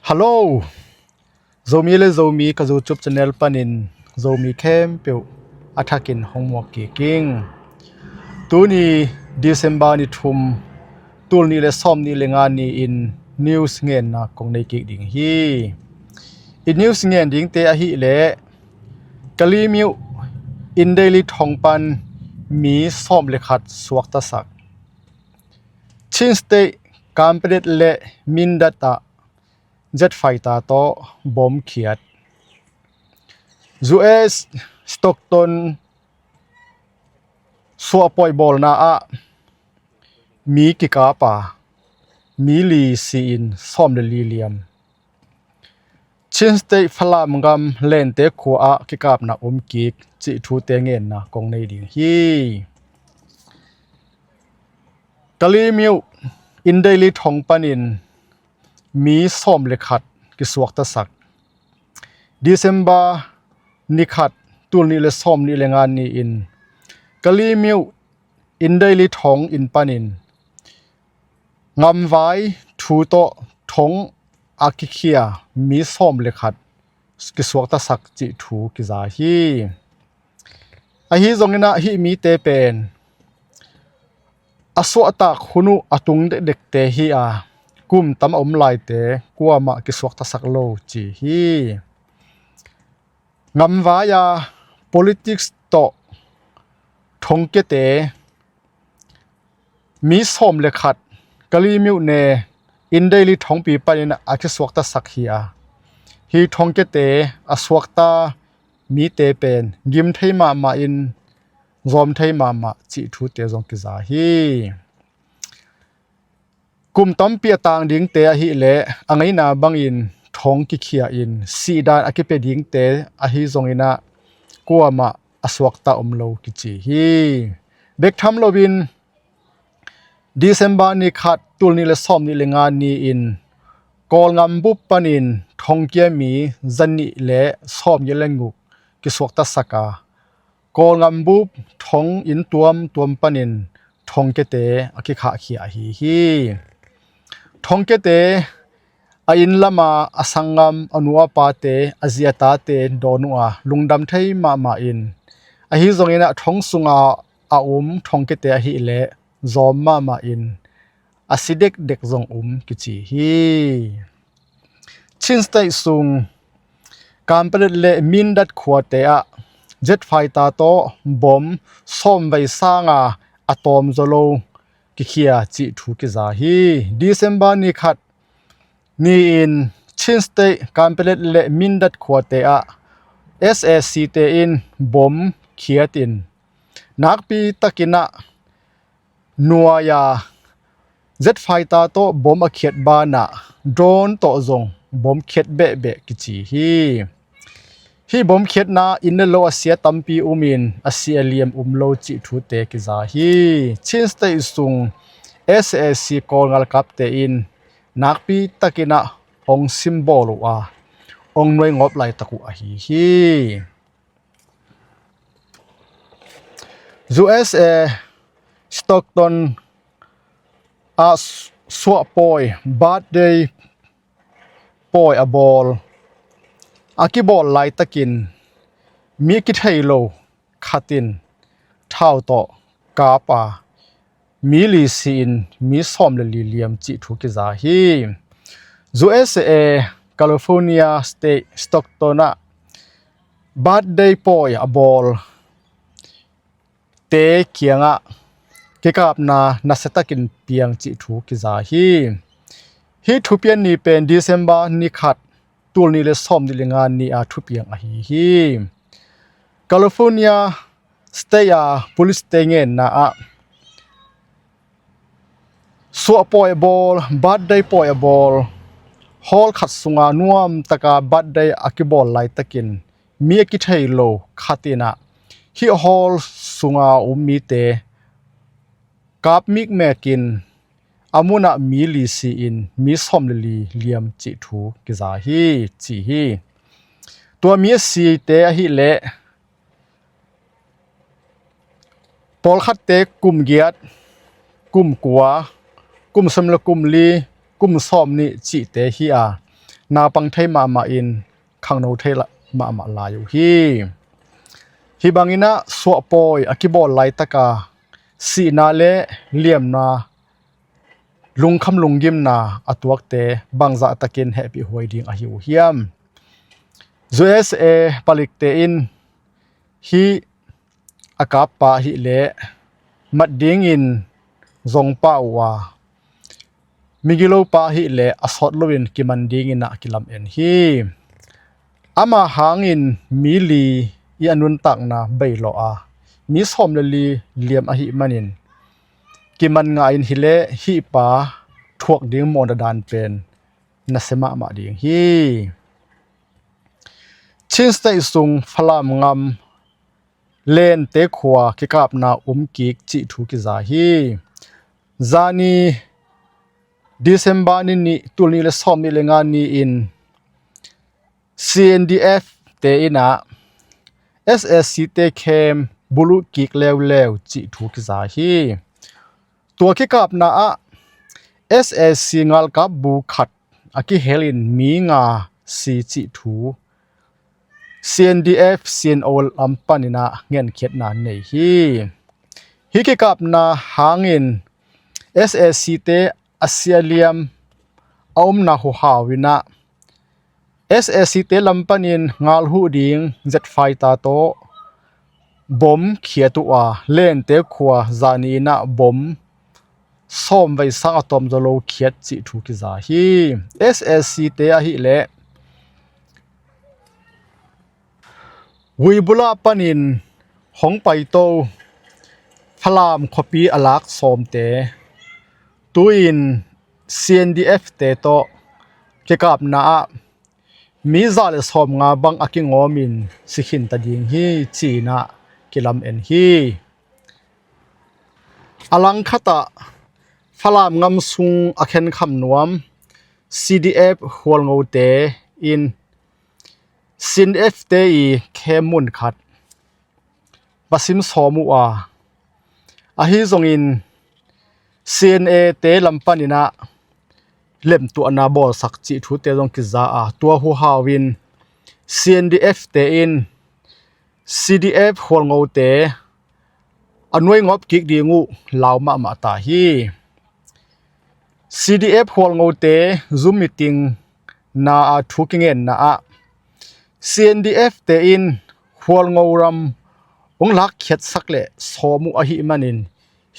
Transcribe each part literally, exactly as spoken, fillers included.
Hello, Zomi le Zomi ka YouTube channel panin Zomi khempeuh a thakin hong muak kik ing. Tuni December ni thum, tul nih le sawm nih le nga ni-in news ngenna kong nei kik ding hi. I news ngen dingte ahih leh Kalaymyo Indaili thong pan mi sawm le khat suaktasak. Chin State Kanpetlet le Mindat ah jet fighter tawh bom khiat. U S Stockton suahpawi bawlna ah mi kikap a, mi li si-in sawm le li liam. Chin State Falam gam Lente khua ah kikapna om kik cih thute ngenna kong nei ding hi. Kalaymyo Indaili thong panin mi sawm le khat kisuaktasak. December ni khat, tul nih le sawm nih le nga ni-in Kalaymyo Indaili thong inn panin ngamvai thu tawh thong a kikhia mi sawm le khat kisuaktasak cih thu kiza hi. Ahi zongin ah hih mite pen a suahtak hun uh a tung dekdekte hi a, kum tam a om laite kuamah kisuaktasak lo ci hi. Ngamvai a politics tawh thongkiate mi sawm le khat Kalaymyo ne Indaili thongpi panin a kisuaktasak hi a, hi thongkiate a suakta mite pen gim thei mahmah in zawm thei mahmah cih thute zong kiza hi. Kum tampi a tang dingte ahih leh a ngeina bangin thong kikhia in sihdan a kipia dingte ahi zongin ah kuamah a suakta om lo kici hi. Bek tham loin December ni khat, tul nih le sawm nih le nga ni-in Kawlngam bup panin thongkia mi zanih le sawm giat le guk kisuaktasak a, Kawlngam bup thong inn tuamtuam panin thongkiate a kikhahkhia ahi hi. Thongkiate a inn lama a sanggam, a nu a pate, a zi a tate dawn uh a, lungdam thei mahmah in, ahi zongin ah thong sunga a um thongkiate ahih leh zawm mahmah in a si dekdek zong um kici hi. Chin State sung Kanpetlet le Mindat khuate ah jet fighter tawh bom sawmvei sanga a tawm zaw lo kikhia cih thu kiza hi. December ni khat ni-in Chin State Kanpetlet le Mindat khuate ah S A C te in bom khiat in, nakpi takin ah nuai-a jet fighter tawh bom a khiat banah drone tawh zong bom khiat behbeh kici hi. Hih bom khiatna inn le lo a sia tampi umin a si a liam um lo cih thute kiza hi. Chin State sung S A C Kawl ngalkapte in nakpi takin ah hong simbawl uh a, hong nuaingawp laitak uh ahi hi. U S A Stockton ah suahpawi, birthday pawi a bawl, a kibawl laitakin mi kithei lo khat in thau tawh kap a, mi li si-in mi sawm le li liam cih thu kiza hi. U S A California State Stockton ah birthday pawi a bawl te kiangah kikapna nasiatakin piang cih thu kiza hi. Hih thupian ni pen December ni khat, tul nih le sawm nih le nga ni a thupiang ahi hi. California State a police te ngenna ah suahpawi a bawl, birthday pawi a bawl, hall khat sunga nuamtaka birthday a kibawl laitakin mi a kithei lo khat in ah hih hall sunga um mite kap mikmekin a munah mi li si-in mi sawm le li liam cih thu kiza hi ci hi. Tua mi a site ahih leh pawlkhatte kum giat, kum kua, kum sawm le kum li, kum sawm nih cihte hi a, naupang thei mahmah in khangno thei la- mahmah lai uh hi. Hih bangin ah suahpawi a kibawl laitaka sihna le liamna, lungkham lunggimna a tuakte bangzah takin hehpih huai ding ahi uh hiam? U S A palikte in hih a kappa ahih leh mat dingin zong pah uh a, migilopa ahih leh a sawt loin kiman dingin ah kilamen hi. Ama hangin mi li i a nuntakna beilawh a, mi sawm le li liam ahih manin kiman ngah in hi leh hih pa thuak ding mawhna dan pen nasia mahmah ding hi. Chin State sung Falam ngam Lente khua kikapna um kik cih thu kiza hi. Zani December ni nih, tul nih le sawm nih le nga ni-in C N D F te in ah S A C te khem buluh kik leuleu cih thu kiza hi. Tua kikapna ah S A C ngalkap bu khat a kihelin mi nga si cih thu C N D F C N O lam panin ah ngenkhiatna nei hi. Hih kikapna hangin S A C te a sia liam a omna huhau in ah S A C te lam panin ngal huh ding jet fighter tawh bom khiat uh a, Lente khua zani in ah bom sawm vei sang a tawm zaw lo khiat cih thu kiza hi. S A C te ahih leh Guibula panin hong paito Falam khuapi a lak sawmte tu-in C N D F te tawh kikapna ah mi za le sawmnga bang a kingawmin si khinta ding hi ci-in ah kilamen hi. A langkhat ah Falam ngam sung a khenkham nuam C D F Hualngote in C N D F te i khem mun khat va sim sawm uh a, ahi zongin C N A te lam panin ah lemtuahna bawlsak cih thute zong kiza a, tua huhau in C N D F te in C D F Hualngote a nuai ngawp kik ding uh lau mahmah ta hi. C D F Hualngote Zoom meeting na a thu kingenna ah C N D F te in Hualngo ram hong lakkhiatsak le sawm uh ahih manin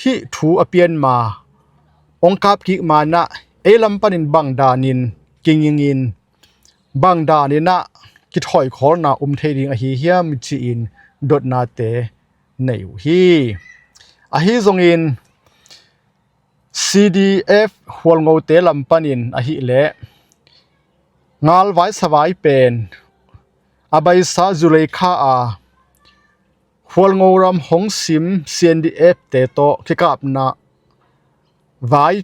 hih thu a pian ma hong kap kik man ah ei lam panin bang danin kingingin bang danin ah kithoikhawlna um thei ding ahi hiam ci-in dotnate nei uh hi. Ahi zongin C D F Hualngote lam panin ahih leh ngal vai sa vai pen a baisa July kha a Hualngo ram hong sim C N D F te tawh kikapna vai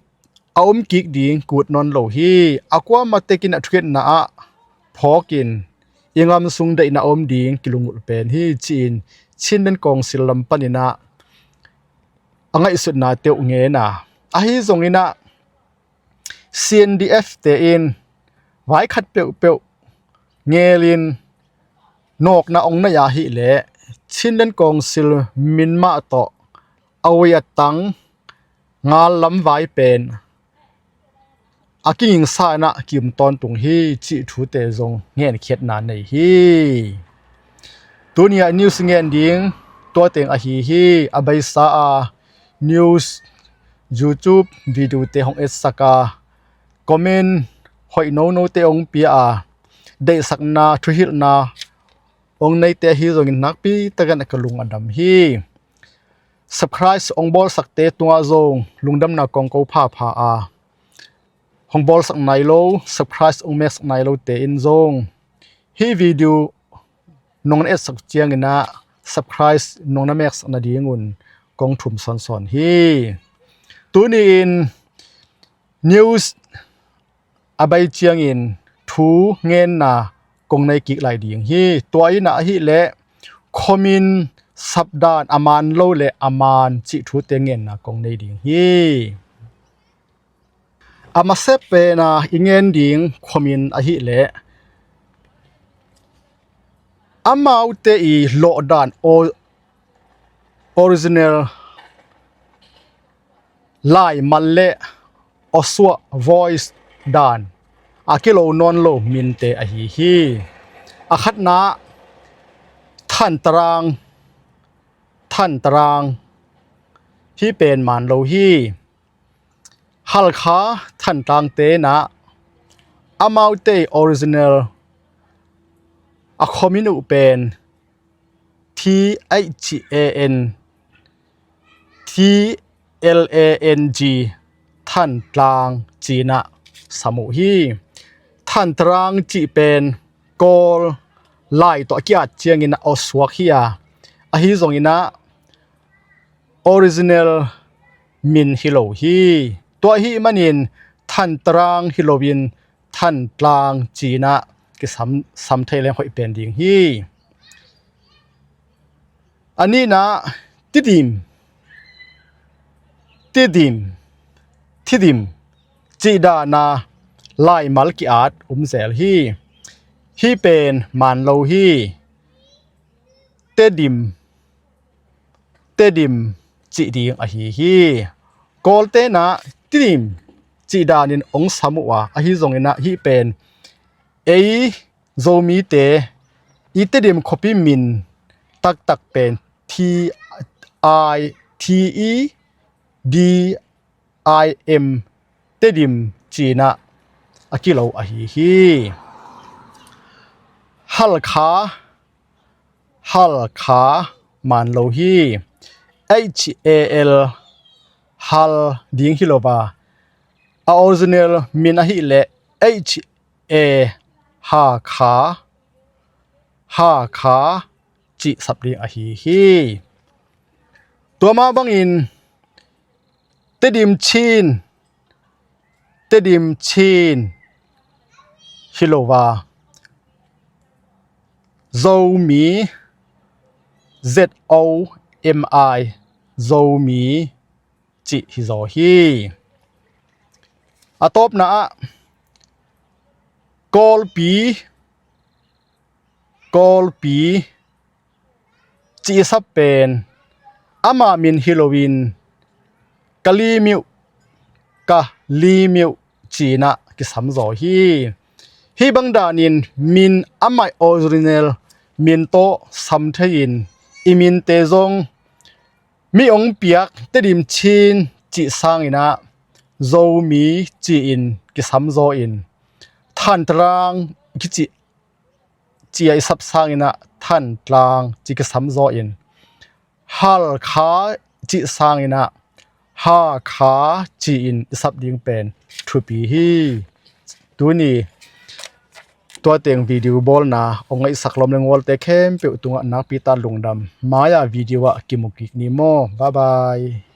a om kik ding kut nawn lo hi. A kuamah tekin a thukhenna ah phawkin i ngam sung deihna om ding kilungulh pen hi ci-in Chinland Council lam panin ah a ngaihsutna teuh ngen a, ahi zongin ah C N D F te in vai khat peuhpeuh ngelin nawkna ong nei ahih leh Chinland Council min mah tawh a ui a tang ngal lam vai pen a kingingsa in ah ki-um tawntung hi cih thute zong ngenkhiatna nei hi. Tuni ah news ngen ding tua teng ahi hi. A beisa a news, YouTube video te hong etsak a, comment hoih nonote hong pia a, deihsakna thuhilhna hong neite ahi zongin nakpi takin a ka lung a dam hi. Subscribe hong bawlsakte tungah zong lungdamna kong ko phapha a, hong bawlsak nai lo, subscribe hong meksak nai lote in zong hih video nong na etsak ciangin ah subscribe nong na meksak nadingun kong thum sawnsawn hi. Tuni-in news a bai ciangin thu ngenna kong nei kik lai ding hi. Tua in ah ahih leh khomin sapdan a man lo le a man cih thute ngenna kong nei ding hi. A masa pena i ngen ding khuamin ahih leh amaute i lawhdan o- original laimal le awsuah voice dan a kilo nawn lo minte ahi hi. A khatna Thantarang, Thantarang, hih pen man lo hi. Halkha Thantlang tenah amaute original a khuamin uh pen T H A N T L A N G, Thantlang cinah sam uh hi. Thantarang cih pen Kawl lai tawh a ki-at ciangin a awsuak hi a, ahi zonginah original min hi lo hi. Tua ahih manin Thantarang hi loin Thantlang cinah kisam, sam thei leng hoih pen ding hi. A nihna Tidim, Tidim, Thidim cih dana laimal ki-at um zel hi. Hih pen man lo hi. Tedim, Tedim cih ding ahi hi. Kawl tenah Tidim cih danin ong sam uh a, ahi zonginah hih pen ei Zomite i Tedim khuapi min taktak pen T I T E D I M, Tedim cinah a kilo ahi hi. Halkha, Halkha man lo hi. H A L, Hal ding hi lo a, a original min ahih leh H A, Hakha, Hakha cih sap ding ahi hi. Tua mah bangin Tedim Chin, Tedim Chin hi lo a, Zomi, Z O M I, Zomi cih hi zaw hi. A tawpna ah Kawlpi, Kawlpi cih sap pen ama min hi loin Kalimiuh, Kalimiuh cinah kisam zaw hi. Hih bang danin min amah original min tawh sam thei-in i minte zong mi ong piak Tedim Chin cih sanginah Zomi ci-in kisam zaw in, Thantarang kici, ci-a i sap sanginah Thantlang ci kisam zaw in, Halkha cih sanginah Hakha ci-in i sap ding pen thupi hi. Tuni tua teng video bawlna ong ngaihsak lawm le ngualte khempeuh tungah nakpi tak lungdam. Mai-a video ah kimu kik ni maw. Bye bye.